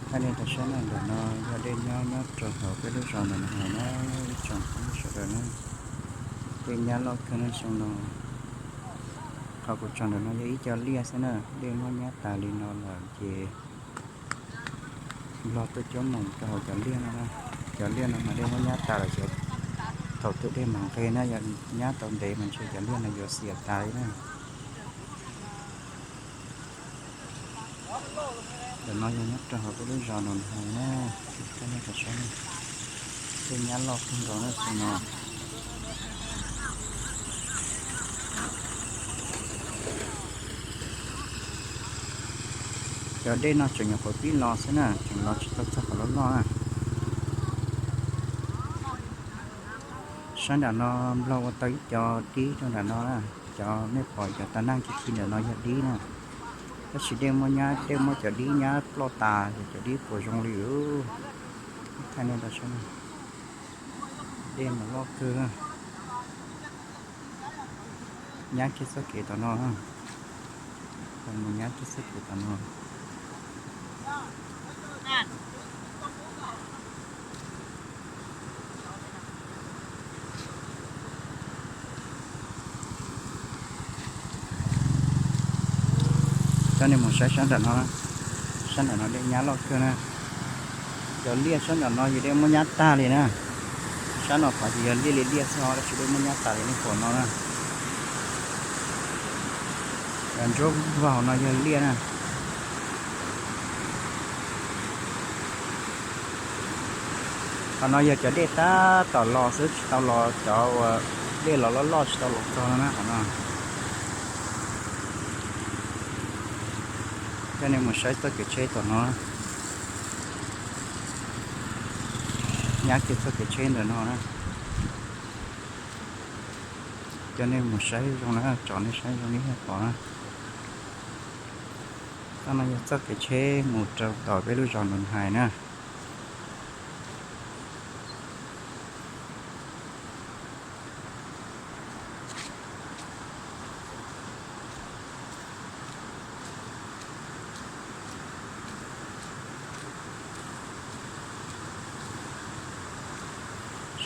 Thaj nej tau saib na, ntawm no yog dej nyab nyob rau hauv peb lub zos ntawm no na, ib tsoom phooj ywg sawv daws na. Dej nyab loj kawg na xyoo no. Qhov kuv tsom ntawm no yog ib co liaj xwb na, dej muab nyab tas li no lawm ces Nplog tuaj coob mus rau hauv cov liaj no na. Cov liaj no mas dej muab nyab tas lawm ces thaum twg dej mam nqes na, yog nyab tau ntev mas ntshe cov liaj no yuav xiam tas li na. Ntawm no yog nyob rau hauv peb lub zos Nus Hais na, nej tau saib, dej nyab loj kawg nkaus na xyoo no. Cov dej no tseem nyuam qhuav pib los xwb na, tseem los tsis tau txog qhov loj loj na. Sab nram no Nplog ua tau ib co dib rau nram no na, cov nej pom cov tav naj khi khi ntawm no yog dib na. Tab sis dej muab nyab, dej muab cov dib nyab ploj tas, cov dib puas zoo li. Thaj nej tau saib, dej mas loj kawg. Nyab kiag txoj kev tom no, mus nyab kiag txoj kev tom no. Coj nej mus saib sab nram no, sab nram no dej nyab loj kawg na. Cov liaj sab nram no yog dej muab nyab tag li na. Sab no pom ces yog liaj li liaj xwb os, tab sis dej muab nyab tas li nej pom no na. Cov ntsuab vog no yog liaj na. Qhov no yog cov dej tab tom los xwb, tsis tau los, cov uas dej los loj loj tsis tau los txog no na qhov no. Coj nej mus saib txoj kev tsheb tom no, nyab kiag txoj kev tsheb ntawm no na. Coj nej mus saib zoo na, tsom nej saib zoo li nej pom na. Txoj no yog txoj kev tsheb mus rau tom peb lub zos Nus Hais na.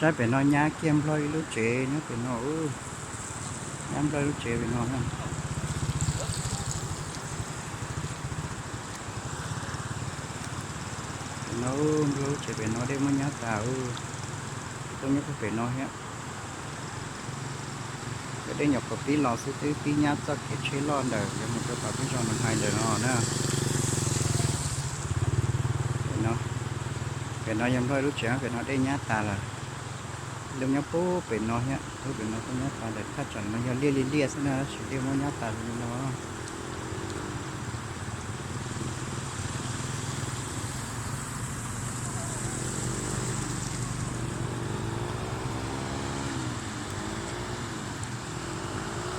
Saib pem no nyab kiag Nplog ib lub tsev nyob pem no, nyab Nplog ib lub tsev pem no. Pem no Nplog lub tsev pem no dej muab nyab tas, tsis tau nyob puag pem no thiab. Cov dej nyuam qhuav pib los xwb twb pib nyab txoj kev tsheb loj ntawm yuav mus rau tom peb zos Nus Hais ntawm no na. Pem no yog Nplog lub tsev, pem no dej nyab tas lawm. Lub nyob puag pem no thiab, puag pem no kuj nyab tas lawm, thaj tsam no yog liaj li liaj xwb na, tab sis dej muab nyab tas li no.